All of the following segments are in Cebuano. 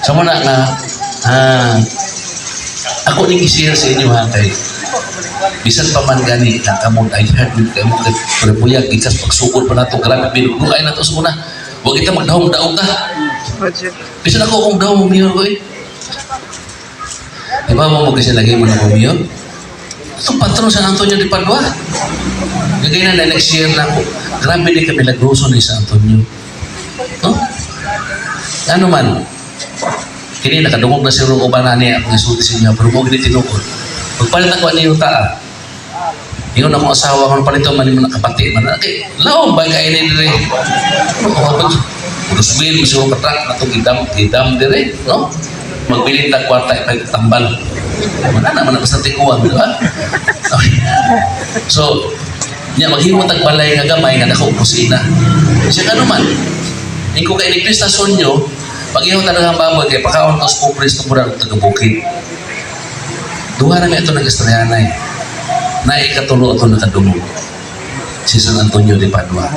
Sa muna nga, ako ning i-share sa inyo ha, kay bisan pa man gani na kamon ay hard with kamo kay pero gikas pagsugod pa nato, grabe binugay na to sa una. Wag kita magdahom-daog ta. Budget. Bisan ako kung daw mo mayor ko eh. Di ba mo kasi lagi mo na mo mayor? Itong patron San Antonio de Padua. Gagay na nag-share na ako. Grabe di kami nagruso ni San Antonio. No? Ano man, kini nakadungog na siguro uban na niya akong isulti sa inyo, pero mo gini tinuod. Pagpalit ako niyo taa. Ingon akong asawa kung palito man mo nakapati man. Okay, laom ba kay ni dire? No, Ruswil mo siguro katrak na itong idam, idam dire, no? Magbilin tag kwarta ipagtambal. Wala naman na basta tikuan, di ba? Okay. So, niya maghimo tag balay nga gamay nga dako kusina. Siya kano man. Ingko kay ni Krista Sonyo, pag-ihaw talaga ang baboy kay pakaon tos pobre sa tuburan taga bukid. Duha na mi ato nag-istoryahan eh. Na ikatulo ato nakadungog. Si San Antonio de Padua.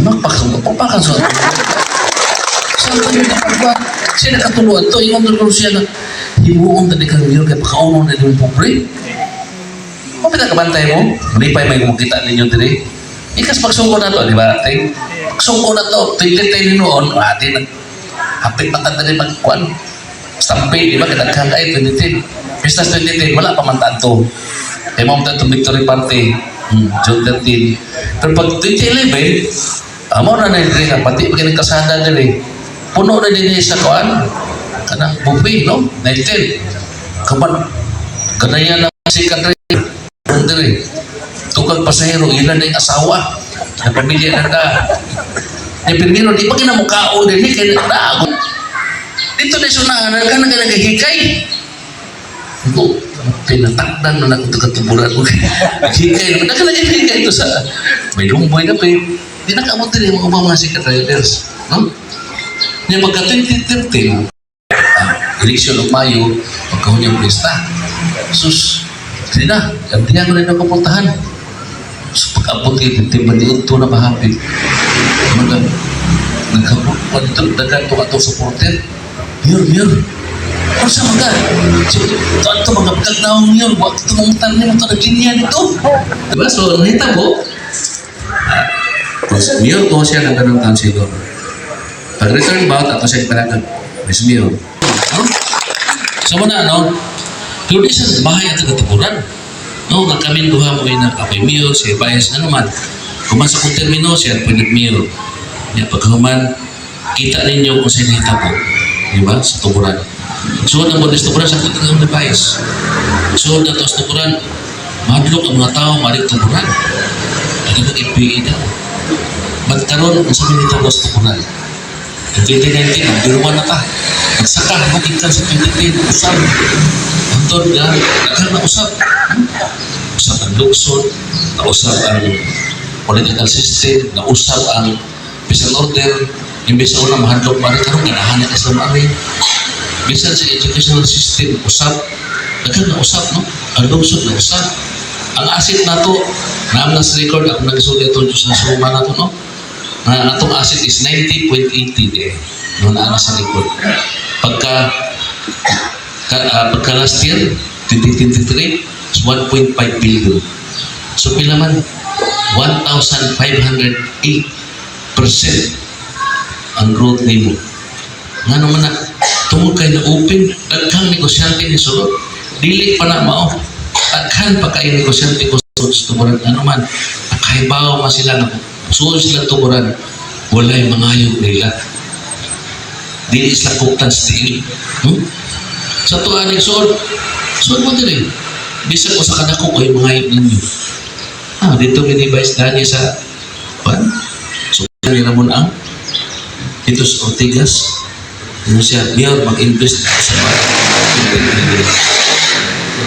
Magpakan papakan sa San Antonio de Padua. Siya nakatulo ato, ingon to siya nga himuon tadi kang mayor kay pakaonon na din pobre. Mapita ka bantay mo? Malipay may makita ninyo diri. Ikas pagsungko na to, di ba? Ate? Pagsungko na to, 2010 noon, ate, hapit pa ka diri magkuan. Stampede, di ba? Kadaghan kayo, 2010. Pistas 2010, wala pa man tanto. Kaya mo itong victory party, June 13. Pero pag 2011, amo na na diri nga, pati pag kasada diri. Puno na din sa kuan, kanang buffet, no? 19. Kapan, ganaya na si Katrin, diri. Tukag pasahero, ilan na yung asawa. Na pamilya na ta. Ni primero, di pa kinamukao din, ni kaya na dito na sunahan, ka na ka naghihikay. Ako, pinatakdan na ako katuburan ko. Naghikay naman, naghihikay ito sa may lumboy na pa eh. Di nakaabot din yung mga ubang mga sikat drivers. No? Niya pagka 2013, election of Mayo, pagkahunyang pista. Sus, di na, gantihan ko na yung kapuntahan. So pag-abot kayo, timba di udto na mahapit. Mga, nagkabot pa dito, daghan to atong supporter. Mayor, mayor. Ano sa mga? So, ito ato mga pagkagnaong mayor, wa ito mong tanin mo ito, naglinya dito. Diba? So, nakita mo, mayor ko siya ng ganun taon siguro. Pag return bout, ako siya ipanagag, Miss Mayor. No? So muna, no? Pero di sa bahay at katuburan. No, nga kami duha mo na ako'y mayor, siya vice, ano man. Kuman sa kong termino, siya po mayor. Ya, pagkahuman, kita ninyo kung sino ko. Di ba? Sa tuburan. Suod ang sa tuburan, sa kong ang vice. Suod na to sa tuburan, madlok ang mga tao, marik tuburan. At ito FPA daw. Ba't karon kung sa minita ko sa tuburan? In 2019, ang biruan na ta. Nagsaka, bukid ka sa 2010, usab. Antod nga, daghan na usab. Usab ang lungsod, nausab ang political system, nausab ang peace and order. Imbes sa una mahadlok mari karon ganahan na sa mari. Bisan sa educational system usab, daghan na usab, no? Ang lungsod na usab. Ang asset nato, naam na sa record ako nagsulti ito sa suma nato, no? Na atong asset is 90.80 eh. No, naa na sa record. Pagka last year, 2023, is 1.5 billion. So pila man? 1,508% ang growth nimo. Nga naman na, tungod kay na open, daghang negosyante ni sulod. Dili pa na mao. Daghan pa kay negosyante ko sa tuburan. Ano man, nakahibaw man sila nga suod sila tuburan, walay mangayog nila. Dili sila kuktan sa tiil. Sa tuwa ni suod, suod mo dili. Bisag ko sa kadako ko yung mangayog ninyo. Ah, dito ni Vice Dani sa pan. So, ni Ramon Ang dito sa Ortigas. Ano siya, Mayor, mag-invest sa mga.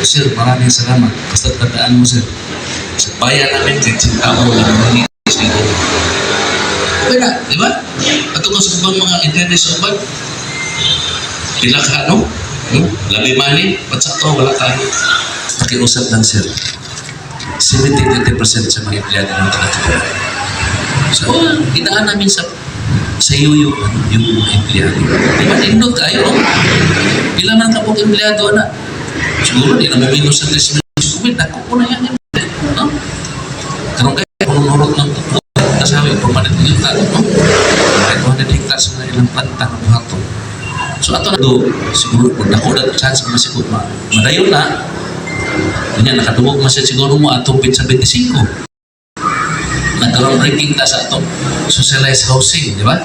Sir, maraming salamat. Basta tandaan mo, sir. Sa bayan namin, kahit sintamo lang, mangi sa iyo. Okay na, di ba? Ato ka sa ubang mga internet sa uban. Pila ka, no? Labi mani, ba't sa ito, wala ka. Pakiusap lang, sir. 70-30% sa mga empleyado ng taga. So, ginaan namin sa yuyo, ano, yung mga empleyado. Di ba? Nindot kayo, no? Pila man ka pong empleyado na? Siguro, di na mo minus sa 3 mil. Dako po na yan. No? Karon kay kung nurot ng kasawi, permanent yung tao, no? Kahit 200 hectares na ilang planta ng buhaton. So ato na do, siguro kung dako na chance mo siguro ma madayon na. Kanya nakadungog man siya siguro mo atong petsa 25. Nagkaroon breaking ta sa atong socialized housing, di ba?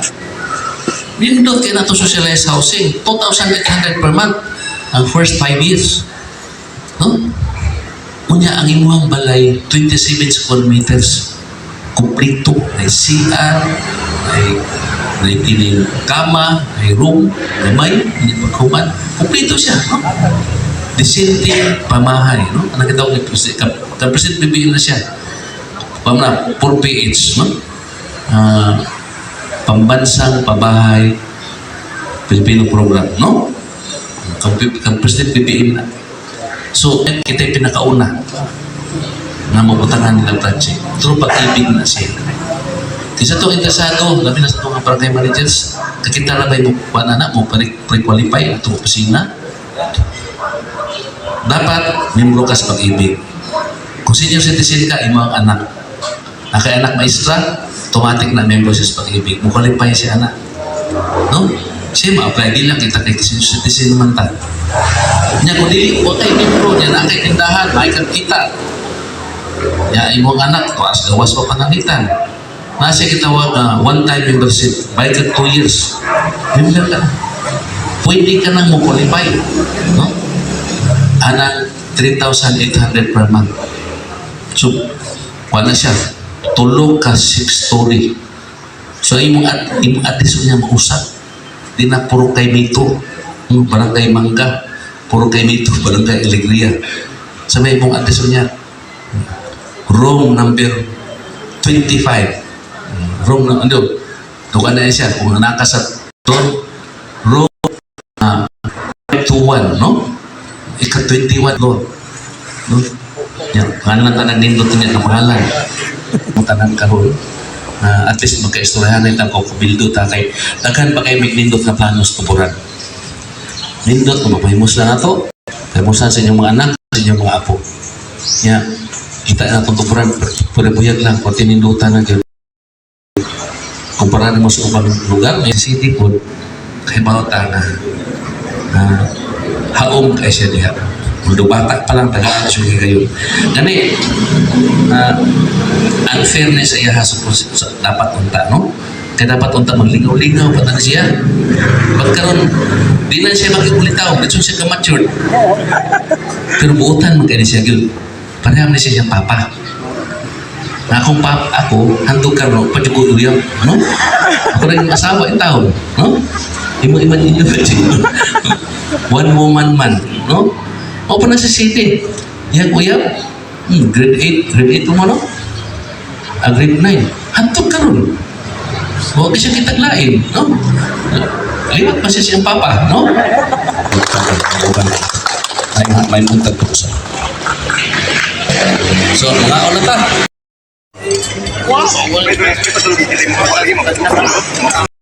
Nindot kay nato socialized housing, 2,800 per month ang first 5 years. No? Unya ang imuhang balay 27 square meters. Kompleto, may CR, may kining kama, may room, gamay, hindi paghuman. Kompleto siya, no? Disente pamahay, no? Ano kita kay President, kay President BBM na siya. Pamna, 4PH, no? Pambansang Pabahay Pilipino Program, no? Kang President BBM na. So, kita yung pinakauna nga mabutangan nilang project. Through Pag-IBIG na siya. Kaysa itong interesado, labi na sa itong barangay managers, kakita lang ba mo kuha na mo pre-qualify atong opisina. Dapat membro ka sa Pag-IBIG. Kung senior citizen ka, imo ang anak. Nakay anak maestra, automatic na member siya sa Pag-IBIG. Mo qualify siya anak. No? Siya ma-apply di lang kita kay senior citizen man ta. Nya kung dili wa kay membro nya na kay tindahan, may kag kita. Nya imong anak tuas gawas pa pananglitan. Nasa kitawag na one time membership, bayad ka 2 years. Member ka na. Pwede ka nang mo qualify. No? Anang 3,800 per month. So, wala siya. Tulo ka six story. So, imong address niya mausap. Di na puro kay Mito. Barangay Mangga. Puro kay Mito, Barangay Alegria. Sa may imong address niya, room number 25. Room na, ano, duka na siya. Kung naka sa door, room 521, no? Ika 21 floor. No? Yan, pangalan tanan nindot niya ang pangalan. Ang tanan karon. At least magka-istoryahan na itang kubildo ta kay daghan pa kay nindot na plano sa Tuburan. Nindot kung mapahimos lang ato. Pahimusan sa inyong mga anak, sa inyong mga apo. Ya, kita na itong Tuburan, pwede buyag lang, kung tinindutan na gyud. Kumpara mo sa ubang lugar, may city po, kay bawta na haom kay siya diha. Mundo bata pa lang, tagaan siya kayo. Gani, unfairness sa iya sa, dapat unta, no? Kaya dapat unta maglingaw-lingaw pa na siya. Ba't karon di na siya makipulitaw, di siya ka-matured. Pero buutan man kaya siya, gyud. Pareham ni siya siyang papa. Na akong pap ako, handog karon, pajugo uyab, no? Ako rin yung asawa in taon, no? Imo iman ninyo ba one woman man, no? O pa na sa city. Yang uyab, grade 8, grade 8 mo, no? Ah, grade 9. Hantod karon. Huwag siya kitaglain, no? Liwat pa siya siyang papa, no? May muntag ko sa. So, mga na ta. Wait, wait, wait, wait, wait, wait, wait, wait, wait, wait.